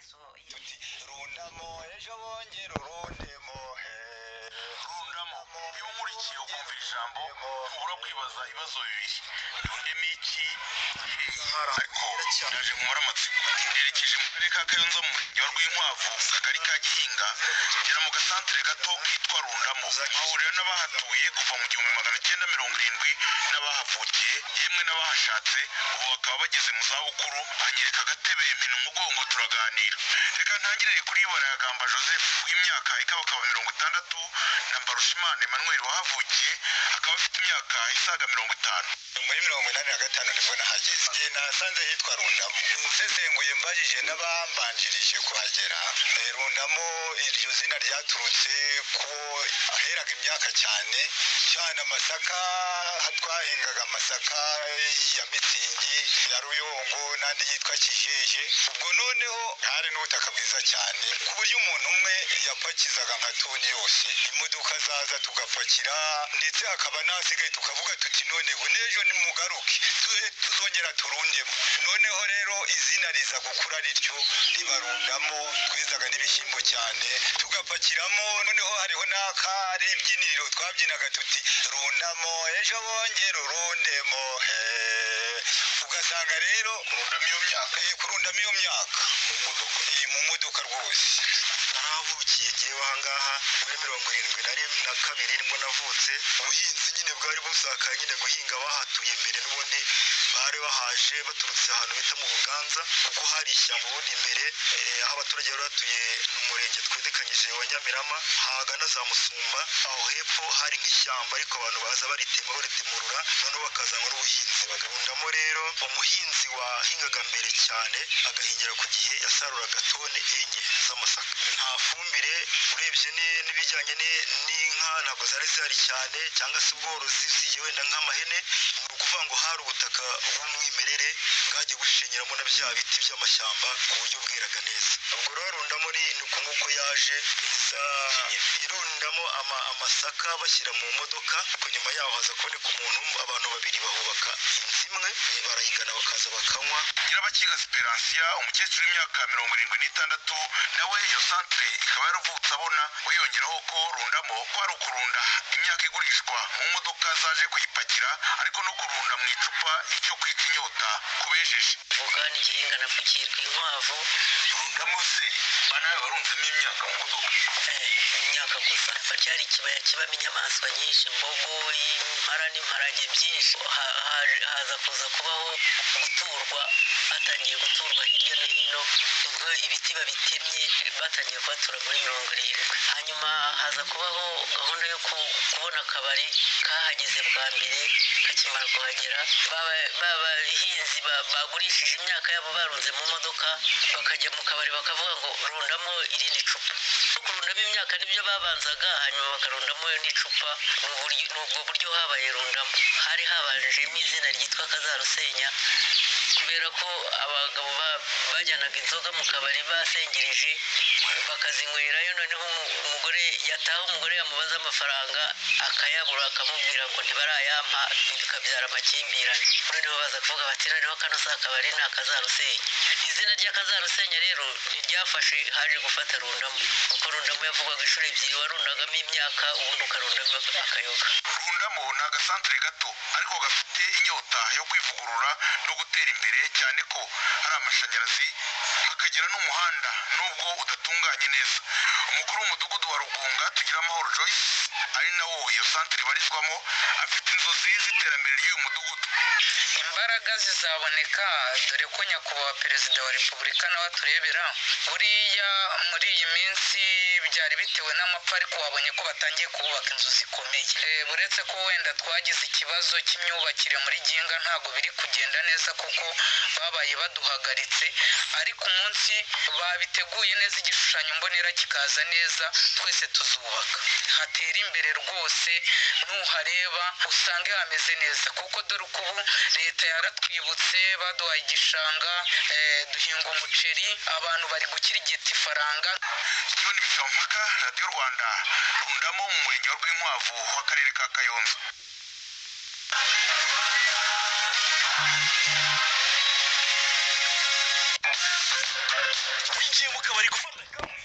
Rundamo ejo bongera urundemo he. Rundamo, iyo unkurikiye ukumva iri jambo ntubura kwibaza ibibazo bibiri: rundemo iki, hehe? Ariko ndaje nkumara amatsiko. Nerekeje mu karere ka Kayonza, mu murenge wa Rwinkwavu, mu kagari ka Gihinga, ngera mu gasantere gato kitwa Rundamo, mpahurira n'abahatuye kuva mu 1970, n'abahavukiye, yemwe n'abahashatse ubu bakaba bageze mu zabukuru. Banyereka agatebe, mpina umugongo, turaganira. Reka ntangirire kuri Barayagamba Joseph w'imyaka ikabakaba 60 na Mbarushimana Emmanuel wahavukiye, akaba afite imyaka isaga 50. Muri 85 nibwo nahageze. Igihe nasanze hitwa Rundamo, nsesenguye mbajije n'abambanjirije kuhagera, Rundamo iryo zina ryaturutse ko aheraga imyaka, cyane cyane amasaka. Twahingaga amasaka ya mitsingi, ya ruyongo n'andi yitwa kijeje. Ubwo noneho hari n'ubutaka bwiza cyane, ku buryo umuntu umwe yapakizaga nka toni yose. Imodoka zaza tugapakira, ndetse hakaba n'ahasigaye tukavuga tuti: "None ubu n'ejo nimugaruke tuzongera turundemo." Noneho rero izina riza gukura rityo, ribarundamo. Twezaga n'ibishyimbo cyane, tugapakiramo. Noneho hariho n'akari ibyiniriro twabyinaga tuti: "Rundamo ejo bongera urundemo he." Ugasanga rero kurundamo iyo myaka. Kurundamo iyo myaka mu modoka rwose. Narahavukiye ngewe ahangaha muri 72 nibwo navutse. Ubuhinzi nyine bwari busakaye nyine, guhinga bahatuye mbere n'ubundi bari bahaje baturutse ahantu bita mu Buganza, kuko hari ishyamba ubundi imbere. Aho abaturage bari batuye ni umurenge twedekanyije wa Nyamirama, hagana za Musumba aho hepfo hari nk'ishyamba, ariko abantu baza baritema, baritemurura, noneho bakazanwa n'ubuhinzi bakarundamo. Rero umuhinzi wahingaga mbere cyane agahingira ku gihe yasaruraga tone 4 z'amasaka, nta fumbire. Urebye n'ibijyanye n'inka ntabwo zari zihari cyane, cyangwa se ubworozi usibye wenda nk'amahene. Ni ukuvuga ngo hari ubutaka bw'umwimerere bwagiye bushenyeramo na bya biti by'amashyamba, ku buryo bweraga neza. Ubwo rero rundamo ni uku nguko yaje iza irundamo amasaka bashyira mu modoka. Ariko nyuma yaho haza kuboneka umuntu, abantu babiri bahubaka inzu imwe, barayigana, bakaza bakanywa. Nyirabakiga Siperansiya, umukecuru w'imyaka 76, nawe iyo santere ikaba yaravutse abona. We yongeraho ko rundamo ko ari ukurunda imyaka igurishwa mu modoka zaje kuyipakira, ariko no kurunda mu icupa icyo kwica inyota kubejeje. Vuga ni igihinga napfukirwa inkwavu. Rundamo se bana barunzemo imyaka mu modoka? Imyaka gusa. Cyari ikibaya kibamo inyamaswa nyinshi, imbogo, impara n'imparage byinshi. Haza kuza kubaho guturwa, hatangiye guturwa hirya no hino. Ubwo ibiti babitemye, batangiye kuhatura muri 70. Hanyuma haza kubaho gahunda yo kubona akabari kahageze bwa mbere. Kakimara kuhagera, bahinzi bagurishije imyaka yabo barunze mu modoka, bakajya mu kabari bakavuga ngo rundamo irindi cupa. Kurundamo imyaka nibyo babanzaga, hanyuma bakarundamo n'icupa. Ni ubwo buryo habaye rundamo. Hari habanjemo izina ryitwa Kazarusenya, kubera ko abagabo bajyanaga inzoga mu kabari basengereje, bakazinywerayo. Noneho umugore yataha, umugore yamubaza amafaranga akayabura, akamubwira ngo ntibarayampa, bikabyara amakimbirane. Noneho baza kuvuga bati: "Noneho kano si akabari, ni akazarusenya." Izina ry'akazarusenya rero ntiryafashe, haje gufata rundamo, kuko rundamo yavugwaga inshuro ebyiri: warundagamo imyaka, ubundi ukarundamo akayoga. Rundamo ni agasantere gato ariko gafite inyota yo kwivugurura no gutera imbere, cyane ko hari amashanyarazi, hakagera n'umuhanda nubwo udatunganye neza. Umukuru w'umudugudu wa Rugunga, Tugiramahoro Joyce, ari nawo iyo santere ibarizwamo, afite inzozi z'iterambere ry'uyu mudugudu. Imbaraga zizaboneka, dore ko nyakubahwa Perezida wa Repubulika nawe aturebera. Buriya muri iyi minsi byari bitewe n'amapfa, ariko wabonye ko batangiye kubaka inzu zikomeye. Uretse ko wenda twagize ikibazo cy'imyubakire muri Ginga, ntabwo biri kugenda neza kuko babaye baduhagaritse, ariko umunsi babiteguye neza, igishushanyo mbonera kikaza neza, twese tuzubaka hatera imbere rwose. Nuhareba usange hameze neza, kuko dore uko ubu leta yaratwibutse, baduhaye igishanga, duhinga umuceri, abantu bari gukirigita ifaranga. John Bicamumpaka, Radiyo Rwanda, Rundamo mu murenge wa Rwinkwavu w'akarere ka Kayonza. Winjiye mu kabari gufata kamwe.